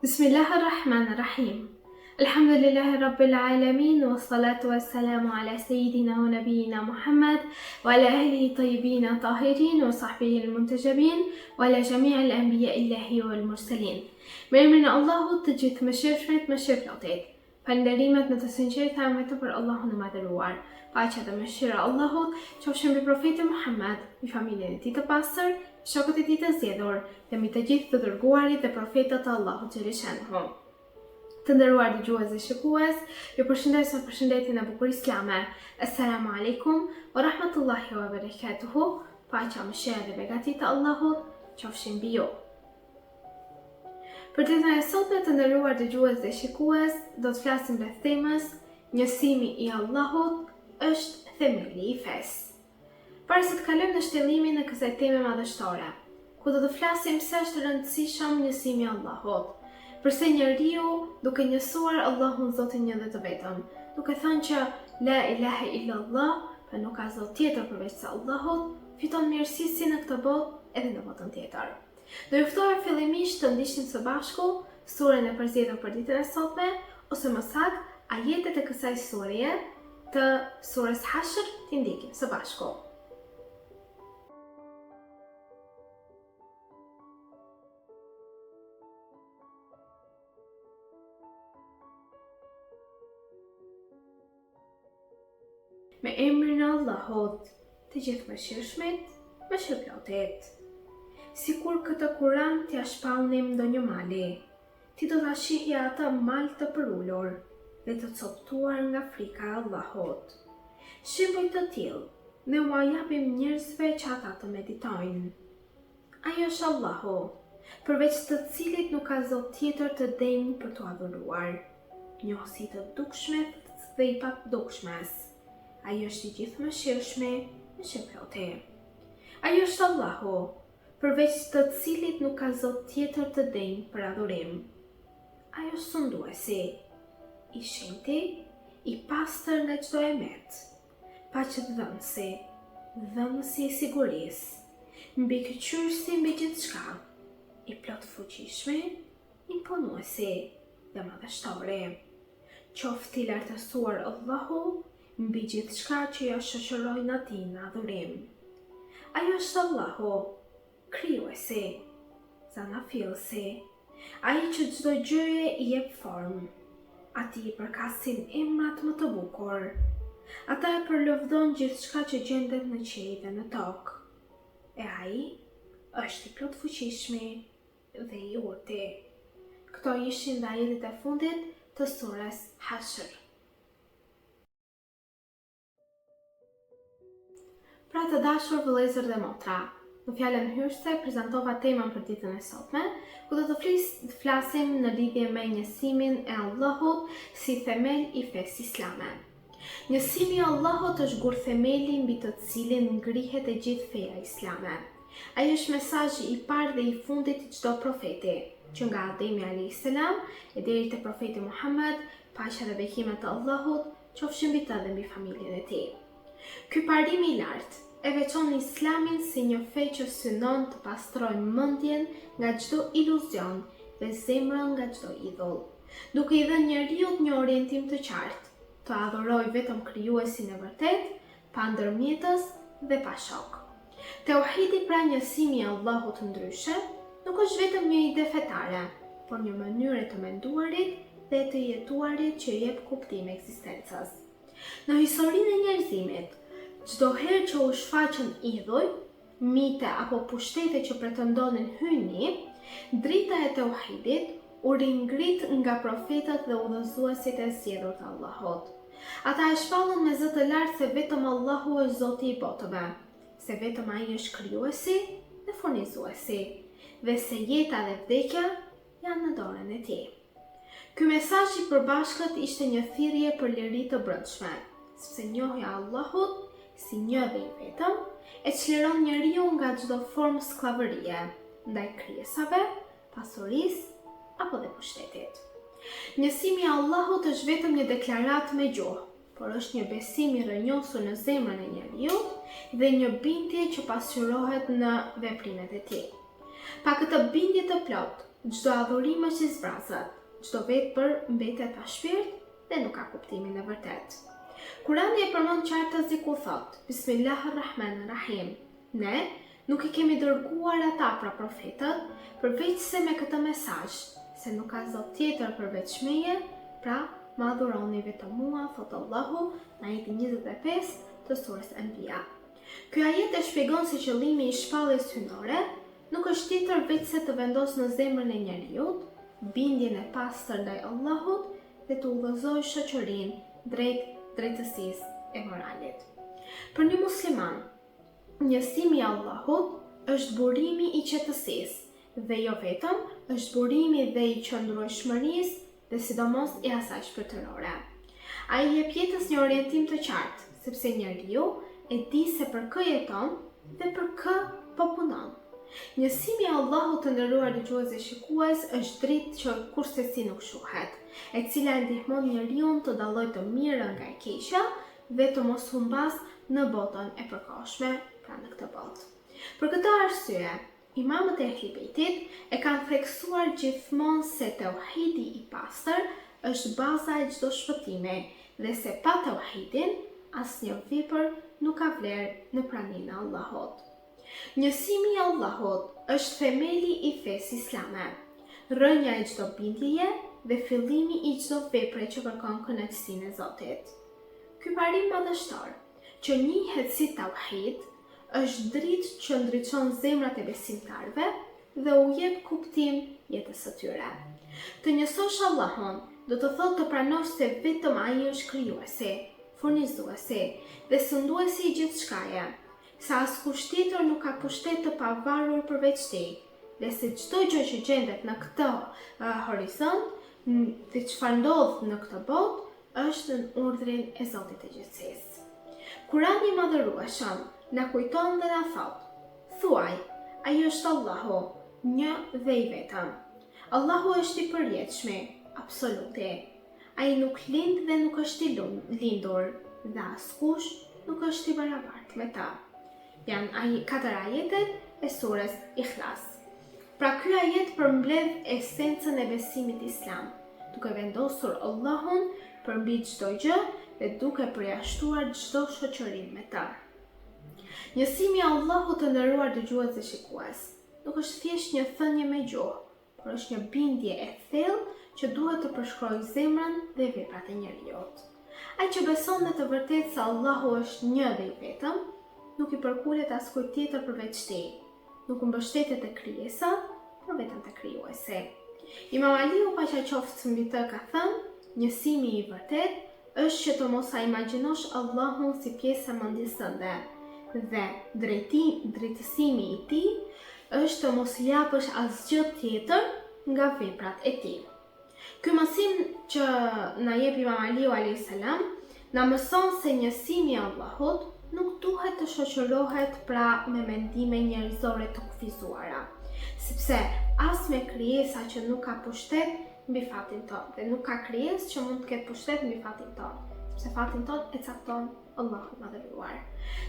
Bismillah ar-Rahman ar-Rahim. Alhamdulillahi Rabbil Alamin wa salatu wa salamu ala sayyidina wa nabiyina Muhammad wa ala ahlihi tayyibin tahirin wa sahbihi al-muntajabin wa ala jami' al-anbiya illahi wal mursalin. Me emrin e Allahut të gjithëmëshirshmit mëshirëplotit. Falënderimet më të sinqerta janë vetëm për Allahun e Madhëruar. Paqja dhe mëshira e Allahut qofshin mbi Profetin Muhammed, mbi familjen e tij të pastër, shokët e tij të zgjedhur dhe mbi të gjithë të dërguarit dhe profetët e Allahut xheleshanuhu. Të nderuar dëgjues dhe shikues, ju përshëndes me përshëndetjen e bukur islame. Esselamu alejkum wa rahmatullahi wa barakatuhu. Paqja, mëshira dhe begatitë e Allahut qofshin mbi ju. Për ditën e sotme të nderuar dëgjues dhe shikues, do të flasim rreth temës Njësimi i Allahut është themeli i fesë. Para se të kalojmë në shtjellimin e kësaj teme madhështore, ku do të flasim pse është i rëndësishëm njësimi i Allahut, përse njeriu duke njësuar Allahun Zotin një dhe të vetëm, duke thënë që la ilahe illallah, pra nuk ka zot tjetër përveç se Allahut, fiton mirësi si në këtë botë edhe në botën tjetër. Do ju ftoja fillimisht të ndiqnim së bashku suren e përzgjedhur për ditën e sotme, ose më saktë, ajetet e kësaj sureje të sures Hashr t'i ndjekim së bashku. Me emrin e Allahut, të gjithëmëshirshmit, mëshirëplotit. Sikur këtë Kuran t'ia shpallnim ndonjë mali, ti do ta shihje atë mal të përulur dhe të copëtuar nga frika e Allahut. Shembuj të tillë ne ua japim njerëzve që ata të meditojnë. Ai është Allahu, përveç të cilit nuk ka zot tjetër të denjë për t'u adhuruar, njohësi i të dukshmes dhe i padukshmes. Ai është i gjithëmëshirshmi, mëshirëploti. Ai është Allahu, përveç të cilit nuk ka zot tjetër të denjë për adhurim. Ai është sunduesi, i shenjti, i pastër nga çdo e metë. Paqedhënësi, dhënësi i sigurisë, mbikëqyrësi mbi gjithçka, i plotfuqishmi, imponuesi dhe madhështori. Qoftë i lartësuar Allahu mbi gjithçka që ia shoqërojnë Atij në adhurim. Ai është Allahu, Krijuesi, Zanafillësi, Ai që çdo gjëje i jep formë. Atij i përkasin emrat më të bukur. Atë e përlëvdon gjithçka që gjendet në qiej dhe në tokë. E Ai është i plotfuqishmi dhe i urti. Këto ishin dhe ajetet e fundit të sures Hashr. Pra të dashur vëllezër dhe motra, në fjalën hyrëse prezantova temën për ditën e sotme, ku do të flis, të flasim në lidhje me njësimin e Allahut si themel i fesë islame. Njësimi i Allahut është gurthemeli mbi të cilin ngrihet e gjithë feja islame. Ai është mesazhi i parë dhe i fundit i çdo profeti, që nga Ademi alayhis salam e deri te profeti Muhammed, paqja dhe bekimet e Allahut qofshin mbi të dhe mbi familjen e tij. Ky parim i lartë e veçon Islamin si një fe që synon të pastrojë mendjen nga çdo iluzion dhe zemrën nga çdo idhull, duke i dhënë njeriut një orientim të qartë, të adhurojë vetëm Krijuesin e vërtetë, pa ndërmjetës dhe pa shok. Teuhidi pra njësimi i Allahut ndryshe, nuk është vetëm një ide fetare, por një mënyrë e të menduarit dhe e të jetuarit që i jep kuptim ekzistencës. Në historinë e njerëzimit, çdo herë që u shfaqën idhuj, mite apo pushtete që pretendonin hyjni, drita e teuhidit u ringrit nga profetët dhe udhëzuesit e zgjedhur të Allahut. Ata e shpallën me zë të lartë se vetëm Allahu është Zoti i botëve, se vetëm Ai është Krijuesi dhe Furnizuesi, dhe se jeta dhe vdekja janë në dorën e Tij. Ky mesazh i përbashkët ishte një thirrje për liri të brendshme, sepse njohja e Allahut si një dhe i vetëm e çliron njeriun nga çdo formë skllavërie ndaj krijesave, pasurisë apo dhe pushtetit. Njësimi i Allahut është vetëm një deklaratë me gjuhë, por është një besim i rrënjosur në zemrën e njeriut dhe një bindje që pasqyrohet në veprimet e tij. Pa këtë bindje të plotë. çdo adhurim është i zbrazët, çdo vepër mbetet pa shpirt dhe nuk ka kuptimin e vërtetë. Kurani e përmend qartazi ku thotë, Bismillahirrahmanirrahim, Ne nuk i kemi dërguar ata pra profetët, përveçse me këtë mesazh, se nuk ka zot tjetër përveç meje, pra më adhuroni vetëm mua, thotë Allahu në ajetin 25 të sures Enbia. Ky ajet e shpjegon se qëllimi i shpalljes hyjnore nuk është tjetër veçse të vendosë në zemrën e njeriut bindjen e pastër ndaj Allahut dhe të udhëzojë shoqërinë drejt drejtësisë e moralit. Për një musliman, njësimi i Allahut është burimi i qetësisë dhe jo vetëm, është burimi dhe i qëndrueshmërisë dhe sidomos i asaj shpirtërore. Ai i jep jetës një orientim të qartë, sepse njeriu e di se për kë jeton dhe për kë po punon. Njësimi i Allahut të nderuar dëgjues dhe shikues është dritë që kurrsesi nuk shuhet, e cila e ndihmon njeriun të dallojë të mirën nga e keqja dhe të mos humbasë në botën e përkohshme, pra në këtë botë. Për këtë arsye, Imamët e Ehli Bejtit e kanë theksuar gjithmonë se teuhidi i pastër është baza e çdo shpëtimi dhe se pa teuhidin asnjë vepër nuk ka vlerë në praninë e Allahut. Njësimi i Allahut është themeli i fesë islame, rrënja e çdo bindjeje dhe fillimi i çdo vepre që kërkon kënaqësinë e Zotit. Ky parim madhështor, që njihet si tauhid, është dritë që ndriçon zemrat e besimtarëve dhe u jep kuptim jetës së tyre. Të njësosh Allahun do të thotë të pranosh se vetëm Ai është Krijuesi, Furnizuesi dhe Sunduesi i gjithçkaje, se askush tjetër nuk ka pushtet të pavarur përveç Tij dhe se çdo gjë që gjendet në këtë horizont dhe çfarë ndodh në këtë botë është nën urdhrin e Zotit të Gjithësisë. Kurani i Madhërueshëm na kujton dhe na thotë, Thuaj, Ai është Allahu, një dhe i vetëm. Allahu është i përjetshmi, absoluti. Ai nuk lind dhe nuk është i lindur dhe askush nuk është i barabartë me të. Janë ai katër ajetet e sures Ikhlas. Pra ky ajet përmbledh esencën e besimit islam, duke vendosur Allahun përmbi çdo gjë dhe duke përjashtuar çdo shoqërim me të. Njësimi i Allahut të nderuar dëgjues dhe shikues, nuk është thjesht një thënie me gjuhë, por është një bindje e thellë që duhet të përshkojë zemrën dhe veprat e njeriut. Ai që beson me të vërtetë se Allahu është një dhe i vetëm, nuk i përkulet askujt tjetër përveç tij, nuk mbështetet te krijesat, por vetëm te krijuesi. Imam Aliu paqja qoftë mbi të ka thënë, njësimi i vërtetë është që të mos e imagjinosh Allahun si pjesë e mendjes tënde dhe drejti, drejtësimi i tij është të mos japësh asgjë tjetër nga veprat e tij. Ky mësim që na jep Imam Aliu alayhis salam na mëson se njësimi i Allahut nuk duhet të shoqërohet pra me mendime njerëzore të kufizuara, sepse as me krijesa që nuk ka pushtet mbi fatin tonë dhe nuk ka krijesë që mund të ketë pushtet mbi fatin tonë, sepse fatin tonë e cakton Allahu i Madhëruar.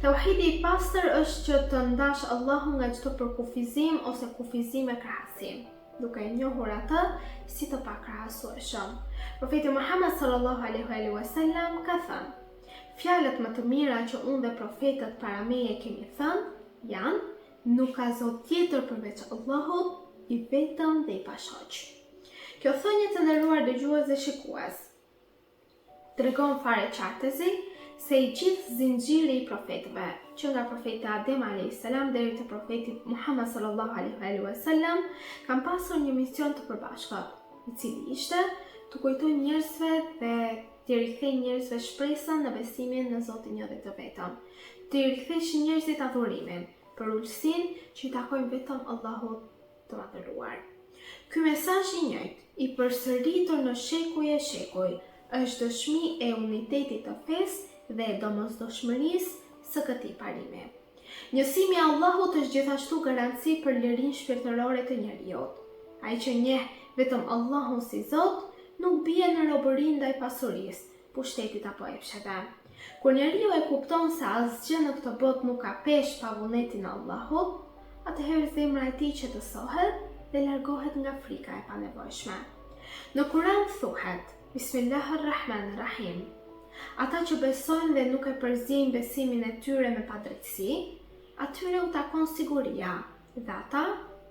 Tauhidi i pastër është që të ndash Allahun nga çdo përkufizim ose kufizim e krahasim, duke e njohur atë si të pakrahasueshëm. Profeti Muhammed sallallahu alaihi wasallam ka thënë: Fjalët më të mira që unë dhe profetët para meje kemi thënë janë Nuk ka zot tjetër përveç Allahut, i vetëm dhe i pashoq. Kjo thënie të nderuar dëgjues dhe shikues, tregon fare qartëzi se i gjithë zinxhiri i profetëve, që nga profeti Adem a.s. deri te profeti Muhammed sallallahu alaihi wasallam, kanë pasur një mision të përbashkët, i cili ishte t'u kujtojnë njerëzve dhe t'i rikthejnë njerëzve shpresën në besimin në Zotin një dhe të vetëm. T'i riktheshin njerëzit adhurimin, përulësinë që i takojnë vetëm Allahut të Madhëruar. Ky mesazh i njëjtë, i përsëritur në shekuj e shekuj, është dëshmi e unitetit të fesë dhe e domosdoshmërisë së këtij parimi. Njësimi i Allahut është gjithashtu garanci për lirinë shpirtërore të njeriut. Ai që njeh vetëm Allahun si Zot, nuk bie në robëri ndaj pasurisë, pushtetit apo epsheve. Kur njeriu e kupton se asgjë në këtë botë nuk ka peshë pa vullnetin e Allahut, atëherë zemra e tij qetësohet dhe largohet nga frika e panevojshme. Në Kur'an thuhet, Bismillahir-Rahmanir-Rahim. Ata që besojnë dhe nuk e përziejnë besimin e tyre me padrejtësi, atyre u takon siguria dhe ata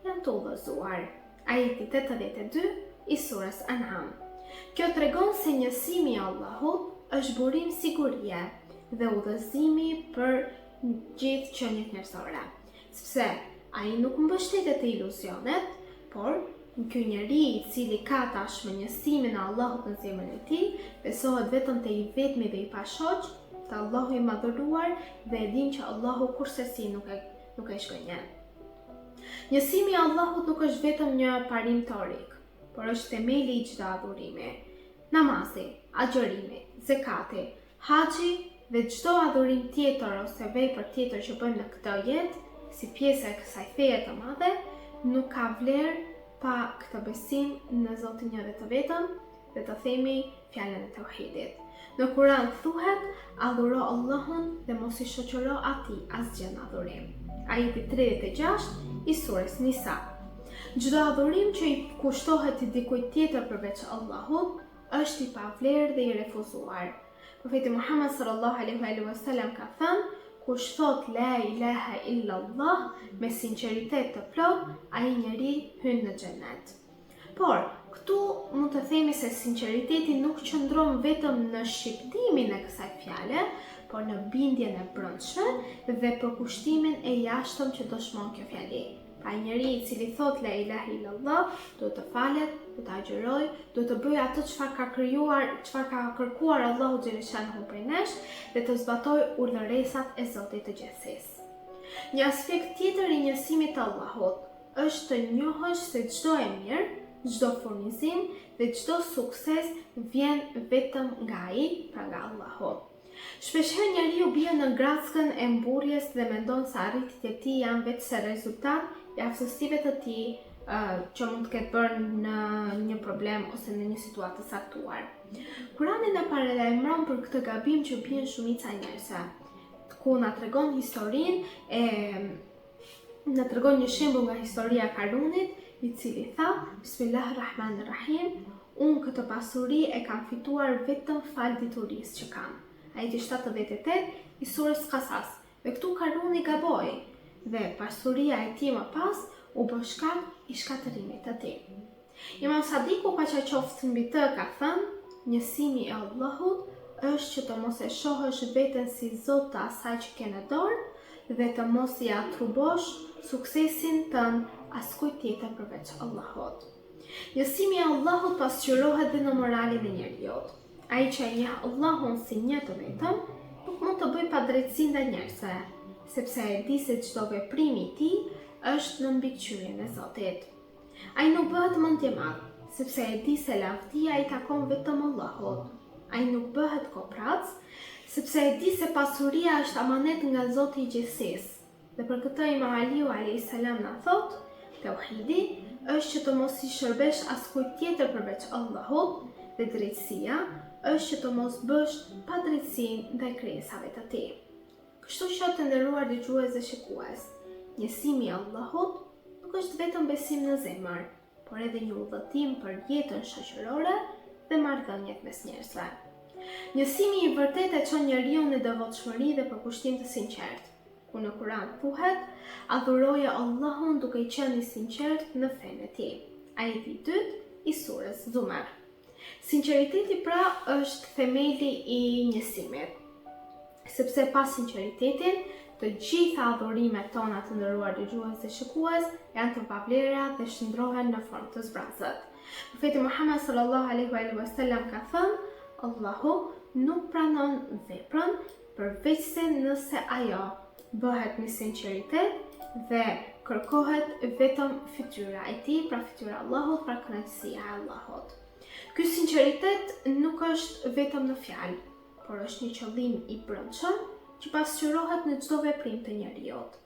janë të udhëzuar. Ajeti 82 i surës An'am. Kjo tregon se njësimi i Allahut është burim sigurie dhe udhëzimi për gjithë qeniet njerëzore. Sepse ai nuk mbështetet te iluzionet, por ky njeri i cili ka tashmë njësimin e Allahut në zemrën e tij, besohet vetëm te i vetmi dhe i pashoq, te Allahu i madhëruar dhe e din që Allahu kurrsesi nuk e nuk e zhgënjen. Njësimi i Allahut nuk është vetëm një parim teorik, por është themeli i çdo adhurimi. Namazi, agjërimi, zekati, Haxhi dhe çdo adhurim tjetër ose vepër tjetër që bëjmë në këtë jetë, si pjesë e kësaj feje të madhe, nuk ka vlerë pa këtë besim në Zotin një dhe të vetëm dhe të themi fjalën e teuhidit. Në Kur'an thuhet, adhuro Allahun dhe mos i shoqëro atij asgjë në adhurim. Ajeti 36 i sures Nisa. Çdo adhurim që i kushtohet dikujt tjetër përveç Allahut, është i pavlerë dhe i refuzuar. Profeti Muhammed sallallahu alaihi wa sallam ka thënë, kush thotë la ilaha illa Allah me sinqeritet të plotë, ai njeri hyn në xhennet. Por, këtu mund të themi se sinqeriteti nuk qëndron vetëm në shqiptimin e kësaj fjale, por në bindjen e brendshme dhe përkushtimin e jashtëm që dëshmon kjo fjali. Pra njeri i cili thotë la ilaha illallah, duhet të falet, duhet të agjërojë, duhet të bëjë atë çfarë ka krijuar, çfarë ka kërkuar Allahu xheleshanuhu prej nesh dhe të zbatojë urdhëresat e Zotit të gjithësisë. Një aspekt tjetër i njësimit të Allahut është të njohësh se çdo e mirë, çdo furnizim dhe çdo sukses vjen vetëm nga Ai, pra nga Allahu. Shpeshherë njeriu bie në grackën e mburrjes dhe mendon se arritjet e tij janë veçse rezultat i aftësive të tij që mund të ketë bërë në një problem ose në një situatë të caktuar. Kurani na paralajmëron për këtë gabim që bien shumica e njerëzve, ku na tregon historinë e na tregon një shembull nga historia e Karunit, i cili tha, Bismillahirrahmanirrahim, unë këtë pasuri e kam fituar vetëm falë diturisë që kam. Ajeti 78 i surës Kasas. Dhe këtu Karuni gaboi dhe pasuria e tij më pas u bë shkak i shkatërrimit të tij. Imam Sadiku paqja qoftë mbi të ka thënë, njësimi i Allahut është që të mos e shohësh veten si zot të asaj që ke në dorë dhe të mos ia atribuosh suksesin tënd askujt tjetër përveç Allahut. Njësimi i Allahut pasqyrohet dhe në moralin e njeriut. Ai që e njeh Allahun si një të vetëm, nuk mund të bëjë padrejtësi ndaj njerëzve, sepse e di se çdo veprim i tij është në mbikëqyrjen e Zotit. Ai nuk bëhet mendjemadh, sepse e di se lavdia i takon vetëm Allahut. Ai nuk bëhet koprrac, sepse e di se pasuria është amanet nga Zoti i gjithësisë. Dhe për këtë Imam Aliu alejhi selam na thotë, Teuhidi është që të mos i shërbesh askujt tjetër përveç Allahut dhe drejtësia është që të mos bësh padrejtësi ndaj krijesave të tij. Kështu që të nderuar dëgjues dhe shikues, njësimi i Allahut nuk është vetëm besim në zemër, por edhe një udhëtim për jetën shoqërore dhe marrëdhëniet mes njerëzve. Njësimi i vërtetë e çon njeriun në devotshmëri dhe përkushtim të sinqertë, ku në Kur'an thuhet: Adhuroje Allahun duke qenë i sinqertë në fenë e tij. Ajeti i dytë i surës Zumar. Sinqeriteti pra është themeli i njësimit. Sepse pa sinqeritetin, të gjitha adhurimet tona të nderuar dëgjues dhe shikues janë të pavlera dhe shndërrohen në formë të zbrazët. Profeti Muhammed sallallahu alaihi wa sallam ka thënë, Allahu nuk pranon veprën përveçse nëse ajo bëhet me sinqeritet dhe kërkohet vetëm fytyra e tij, pra fytyra e Allahut, pra kënaqësia e Allahut. Ky sinqeritet nuk është vetëm në fjalë, por është një qëllim i brendshëm që pasqyrohet në çdo veprim të njeriut.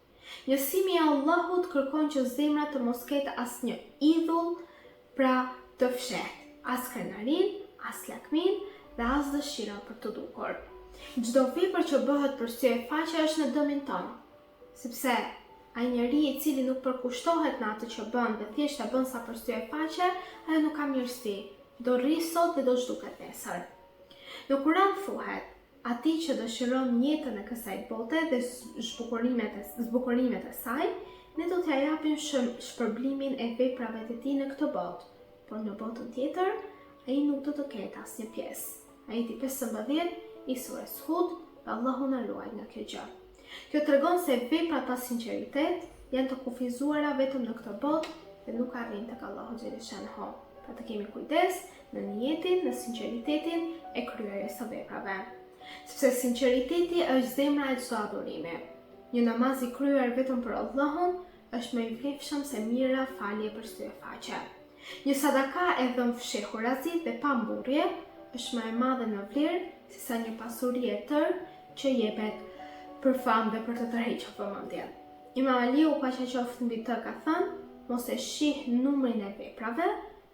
Njësimi i Allahut kërkon që zemra të mos ketë asnjë idhull, pra të fshehtë, as krenarinë, as lakminë dhe as dëshirën për t'u dukur. Çdo vepër që bëhet për sy e faqe është në dëmin tonë, sepse. Ai njeri i cili nuk përkushtohet në atë që bën dhe thjesht e bën sa për sy e faqe, ajo nuk ka mirësi, do rrijë sot dhe do zhduket nesër. Në Kur'an thuhet, Atij që dëshiron jetën e kësaj bote dhe zhbukurimet e, zbukurimet e saj, ne do t'ia japim shpërblimin e veprave të tij në këtë botë, por në botën tjetër, ai nuk do të ketë asnjë pjesë. Ajeti 15 i sures Hud, dhe Allahu na ruajt nga kjo gjë. Kjo tregon se veprat pa sinqeritet janë të kufizuara vetëm në këtë botë dhe nuk arrijnë tek Allahu xheleshanuhu. Pra të kemi kujdes në nijetin, në sinqeritetin e kryerjes së veprave. Sepse sinqeriteti është zemra e çdo adhurimi. Një namaz i kryer vetëm për Allahun është më i vlefshëm se mijëra falje për sy e faqe. Një sadaka e dhënë fshehurazi dhe pa mburrje është më e madhe në vlerë sesa një pasuri e tërë që jepet për famë dhe për të tërhequr vëmendjen. Imam Aliu, paqja qoftë mbi të, ka thënë, mos e shih numrin e veprave,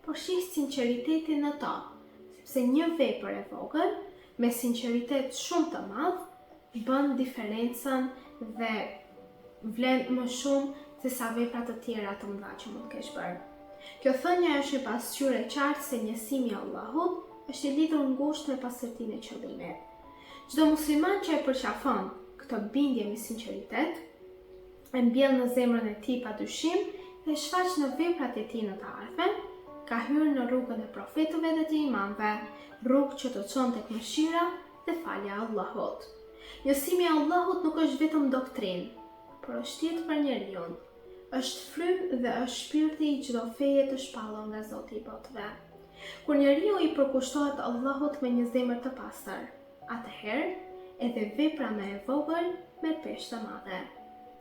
por shih sinqeritetin në to, sepse një vepër e vogël me sinqeritet shumë të madh bën diferencën dhe vlen më shumë se sa vepra të tjera të mëdha që mund të kesh bërë. Kjo thënie është një pasqyrë e qartë se njësimi i Allahut është i lidhur ngushtë me pastërtinë e qëllimit. Çdo musliman që e përqafon këtë bindje me sinqeritet, e mbjell në zemrën e tij pa dyshim dhe e shfaq në veprat e tij në të ardhmen, ka hyrë në rrugën e profetëve dhe të imamëve, rrugë që të çon tek mëshira dhe falja e Allahut. Njësimi i Allahut nuk është vetëm doktrinë, por është jetë për njeriun. Është frymë dhe është shpirti i çdo feje të shpallur nga Zoti i botëve. Kur njeriu i përkushtohet Allahut me një zemër të pastër, atëherë edhe vepra më e vogël merr peshë të madhe,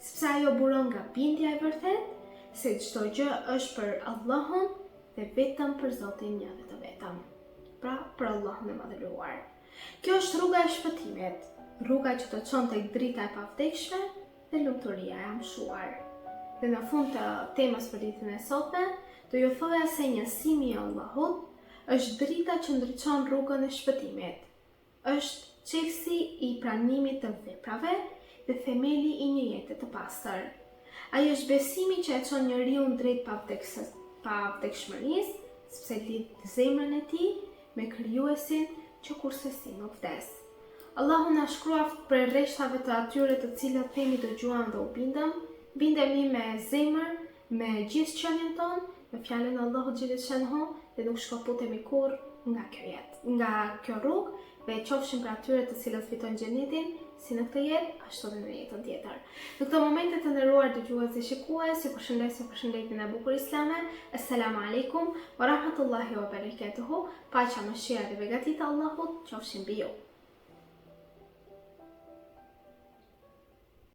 sepse ajo buron nga bindja e vërtetë se çdo gjë është për Allahun dhe vetëm për Zotin një dhe të vetëm. Pra, për Allahun e Madhëruar. Kjo është rruga e shpëtimit, rruga që të çon tek drita e pavdekshme dhe lumturia e amshuar. Dhe në fund të temës për ditën e sotme, do ju thoja se njësimi i Allahut është drita që ndriçon rrugën e shpëtimit. Është çelësi i pranimit të veprave dhe themeli i një jete të pastër. Ai është besimi që e çon njeriun drejt pavdekshmërisë, sepse lidh zemrën e tij me Krijuesin që kurrsesi nuk vdes. Allahu na shkruaftë prej rreshtave të atyre të cilët themi dëgjuam dhe u bindëm, bindemi me zemër, me gjithë qenien tonë, me fjalën e Allahut xheleshanuhu dhe nuk shkëputemi kurrë nga kjo jetë, nga kjo rrugë dhe qofshim prej atyre të cilët fitojnë xhenetin si në këtë jetë, ashtu dhe në jetën tjetër. Në këto momente të nderuar dëgjues dhe shikues, ju përshëndes me përshëndetjen e bukur islame. Esselamu alejkum wa rahmatullahi wa barakatuhu. Paqja, mëshira dhe begatitë e Allahut qofshin mbi ju.